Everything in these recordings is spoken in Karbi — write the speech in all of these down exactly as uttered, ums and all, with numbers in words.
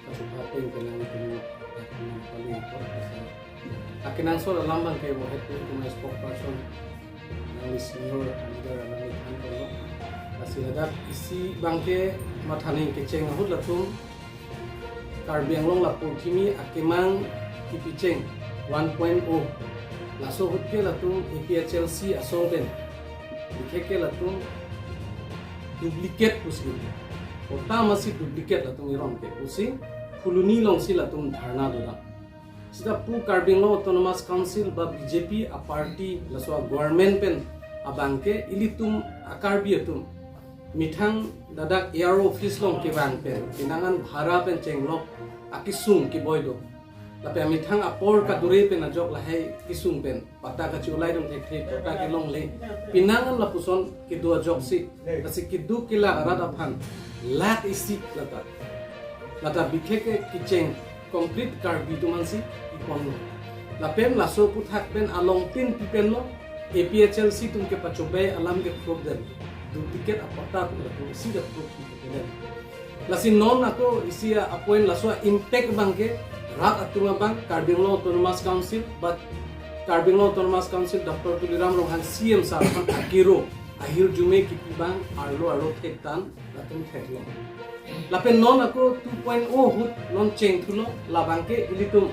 Kasu pha peng ke nangtum akenangsot alam abang ke mo het tum spokesperson, nangli senior leader, nangli than kolo. Lasi ladak isi abang ke mathaning kecheng ahut latum Karbi Anglong lapu kimi akemang kipicheng one point oh. Laso ahut ke latum A P H L C asong pen, bikhek ke latum duplicate pusi, patta masi duplicate latum iron ke pusi Phuloni alongsi latum dharna dodam. Sita pu Karbi Anglong Autonomous Council ba B J P a party, laso a government pen abang ke ilitum a Karbi atum methang ladak A R O office along kevang pen, pinangan bhara pen chenglok akesung keboi do. Lapen methang apor kadure pen ajok lahai kesung pen patta kachiulai dun thekthe, patta kelongle, pinangan lapuson kedo ajoksi, lasi kedo kelak arat aphan lakh isi lata, lata bikhek ke kecheng complete Karbi atum ansi ipon lo. Lapen laso aphuthak pen along tin pipen lo, A P H L C atum kepachobei alam ke proof den, duplicate apatta atum isi da proof den. Lasi non ako isi a point laso impact abang ke rat atum abang, Karbi Anglong Autonomous Council, but Karbi Anglong Autonomous Council Doctor Tuliram Ronghang C M sir aphan akero ahirjume kipi abang arlo arlo thek tan latum theklong. Lapen non ako two point oh ahut non chengthulo, labang ke ilitum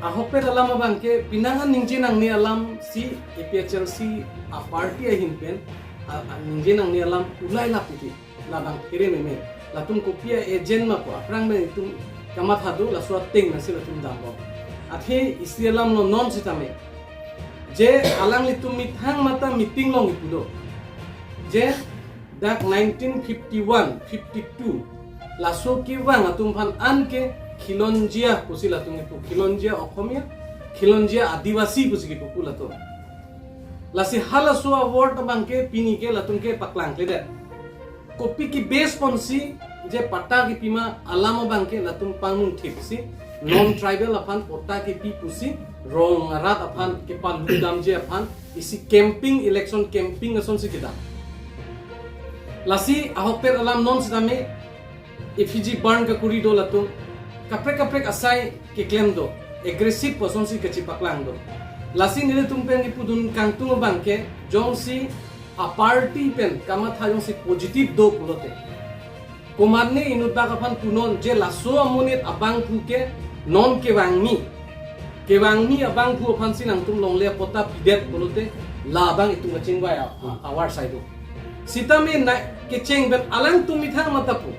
ahokpet alam abang ke pinangan ningje nangne alamsi A P H L C a party ahin pen a, a, ningje nangne alam ulai lap iti, labang kere meme. Latum kopi a agent ma ko aphrang pen itum kamatha do, laso ateng nasi latum dambom. Athe isi alam lo non sitame, je alanglitum methang mata meeting along ipu do, je dak nineteen fifty-one fifty-two laso kevang atum aphan an ke Khilonjia pusi latum ipu, Khilonjia Okhomia, Khilonjia Adivasi pusi kipu pu latum. Lasi halaso a word abang ke pini ke latum ke paklangkledet. Kopi ke base ponsi je patta kepima alam abang ke latum pangnung thipsi non tribal aphan patta kepi pusi rong arat aphan kepaludamji aphan isi campaign, election campaign asonsi kedam. Lasi ahokpet alam non sitame effigy burn kakuri do latum, kaprek kaprek asai keklem do, aggressive asonsi kachipaklang do. Lasi nelitum pen ipudun kangtung abang ke jongsi a party pen kamatha jongsi positive do pulote, komatne inut bak aphan punon je laso amonit abangphu ke non kevangmi, kevangmi abangphu aphansi nangtum longle patta pidet pulote, labang itum kachingvai a, a, awar sai do. Sitame na kecheng pen alangtum methang mata pu,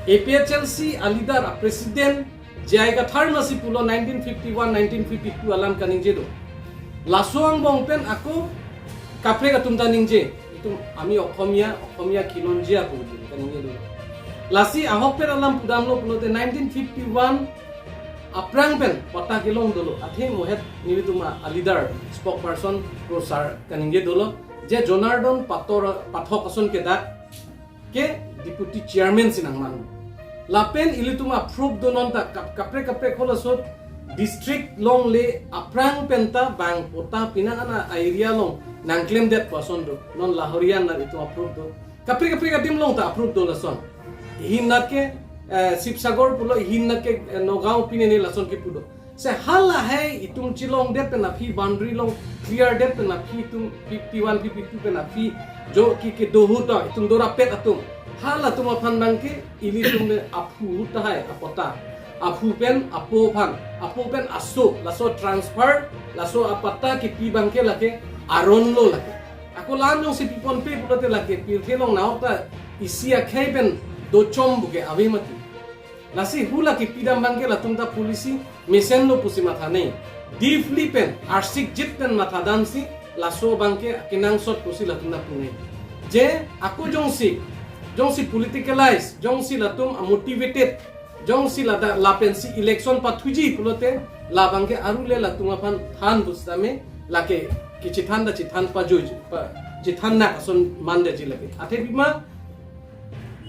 A P H L C a leader, a president J I Kathar masi pulo nineteen fifty-one nineteen fifty-two alam kaningje do. Laso angbong pen ako kaprek atum ta ningje, itum ami Okhomia, Okhomia Khilonjia pu kaningje do. Lasi ahokpet alam pudamlo pulote nineteen fifty-one aphrang pen patta kelong dolo, athe mo het nelitum a leader spokesperson Pro sir kaningje dolo, je Jonardon Pator, Pathok ason ke dak ke deputy chairman si nangman. Lapen ilitum a proof do, non ta kap-, kaprek kaprek halaso district longle aphrang pen ta bang patta pinangan a area along nangklemdet pu ason do. Non Lahorian na itum a proof do. Kaprek kaprek adim along ta a proof do lason. Ihin nat ke, eh, Sibsagar pulo, ihin nat ke, eh, Nagaon pine ne lason kipu do. Se halahai itum chelongdet pen aphi, boundary along cleardet pen aphi, itum fifty-one fifty-two pen aphi jo ki kedo ahut itum dorapet atum, halatum aphan abang ke ilitum le aphu tahai apatta, aphu pen apo aphan, apo pen aso, laso transfer, laso apatta kipi abang ke lake aron lo lake. Ako lan jongsi piponpe pulote lake pirthe along nahok ta isi akhei pen dochom buke ave mati. Lasi hula kipidam abang ke latum ta policy mesen lo pusi matha nei. Deeply pen, arsik jit pen matha damsi laso abang ke kenangsot pusi latum ta pu nei. Je ako jongsi, jongsi politicalize, jongsi latum a motivated, jongsi lata lapensi election pathuji pulote, labang ke arule latum aphan than pusitame, lake kechethan ta chethan pajuji, pa, chethan nak ason mandeji lake. Athe pima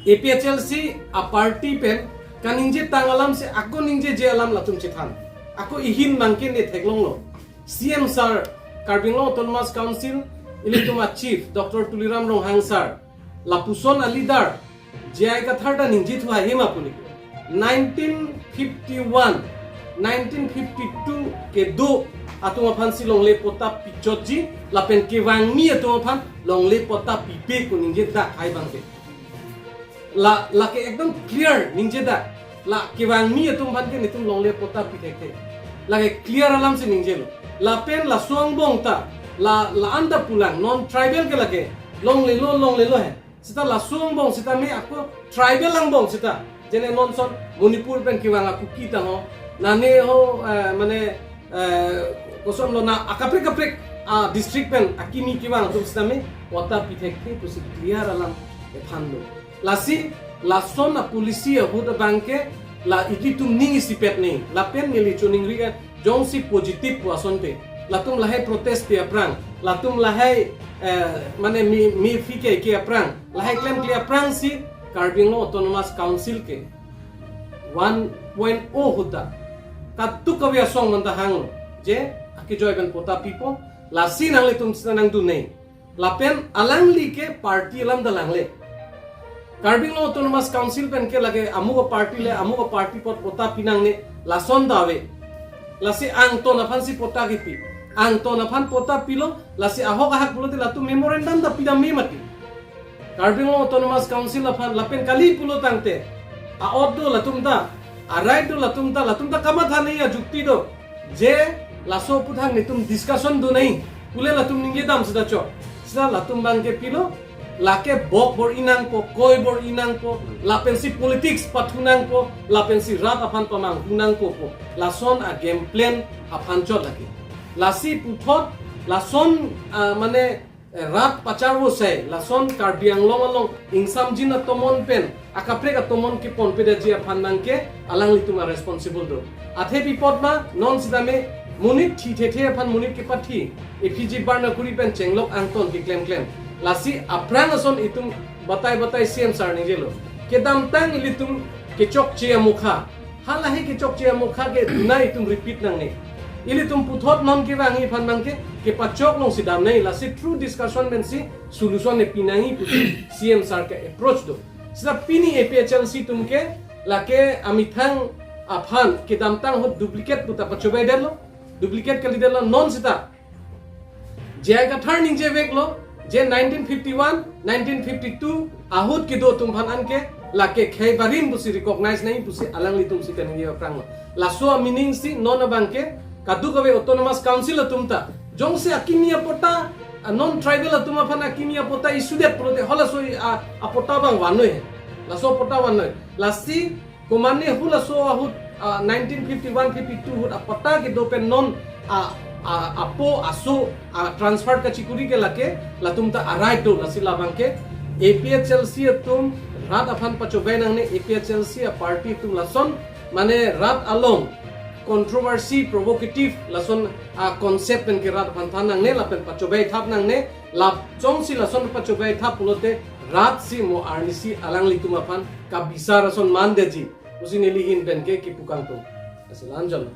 A P H L C a party pen kaningje tang alam si ako ningjeje alam latum chethan. Ako ihin abang ke ne theklonglo. C M sir, Karbi Anglong Autonomous Council, ilitum a chief, Doctor Tuliram Ronghang sir, lapuson a leader, J I Kathar ta ningje thu ahem apuni. Nineteen fifty-one, nineteen fifty-two kedo atum aphan si longle patta pichotji, lapen kevangmi atum aphan longle patta pipe ko ningje dak hai bangke. La, lake ekdom clear ningje dak. La kevangmi atum aphan ke netum longle patta pi thekthe. Lake clear alam si ningjelo. Lapen laso angbong ta, la, la-an ta pulang, non tribal ke lake longlelo, longlelo he. Seta laso angbong sitame ako tribal angbong seta. Jene non son Manipur pen kevang a Kuki ta ho. Nane ho, eh, mane, eh, kosonlo na akaprek kaprek, ah, district pen akimi kevang atum sitame patta pi thekthe pusi clear alam ephan do. Lasi lason a policy ahut abangke la ilitum ning isipet ni. Lapen neli choningri ke jongsi positive pu asonte. Latum lahai protest pi aphrang. Latum lahai, eh, mane mi, mi fike ke aphrang. Lahai klemkle aphrang si Karbi Anglong Autonomous Council ke one point oh ahut ta kadokave asong manta hanglo. Je akejoi pen patta pipo. Lasi nanglitum sita nangdun nei. Lapen alangli ke party alam ta langle. Karbi Anglong Autonomous Council pen ke lake amuk a party le, amuk a party apot patta pinangne, lason ta ave. Lasi angton aphan si patta kipi. Angton aphan patta pilo, lasi ahok ahak pulote latum memorandum ta pidam me mati. Karbi Anglong Autonomous Council aphan lapen kali pulo tangte, a-ot do latum ta, a-right do latum ta, latum ta kamatha nei, ajukti do. Je laso aphuthak netum discussion do nei pule latum ningje dam seta chok. Seta latum bangke pilo, lake bok bor-i nangpo, koi bor-i nangpo, lapensi politics pathu nangpo, lapensi rat aphan pamanghu nangpo pu. Lason a game plan aphan chot lake. Lasi puthot, lason, ah, mane, eh, rat pacharvo sai, lason Karbi Anglong along ingsamjin atomon pen, akaprek atomon keponpedetji aphan nangke alanglitum a responsible do. Athe pi apot ma, non sitame monit thi thethe aphan monit kepathi, A P G Barnakuri pen chenglok angton keklemklem. Lasi aphrang ason itum batai batai C M sir ningjelo. Kedamtang ilitum kechokche amokha. Halahai kechokche amokha ke duna itum repeat nangne. Ilitum puthot non kevangji aphan bangke kepachok longsi dam nei, lasi through discussion pensi solution ne pinangji pusi C M sir ke approach do. Seta pini A P H L C atum ke lake amethang aphan kedamtang ahut duplicate puta pachobaidetlo, duplicate kalidetlo, non seta J I Kathar ningjeveklo, je nineteen fifty-one, nineteen fifty-two ahut kedo atum aphan anke lake khei barim pusi recognize nei pusi alanglitum si kaningje aphranglo. Laso a meaning si non abangke kadokave Autonomous Council atum ta jongsi akimi apatta, a non tribal atum aphan akimi apatta issue det pulote halaso a, apatta abang vannoi. Laso apatta vannoi. Lasi komane halaso ahut, ah, nineteen fifty-one fifty-two ahut apatta kedo pen non, ah, ah, apo aso, ah, transfer kachikuri ke lake latum ta a-right do, lasi labangke A P H L C atum rat aphan pachobai nangne, A P H L C a party atum lason mane rat along controversy, provocative lason a concept pen ke rat aphan than nangne lapen pachobai thap nangne, lap jongsi lason pachobai thap pulote rat si mo arnisi alanglitum aphan kabisar ason mandetji pusi neli ahin pen ke kipu kangtung. Lasi la-an chot.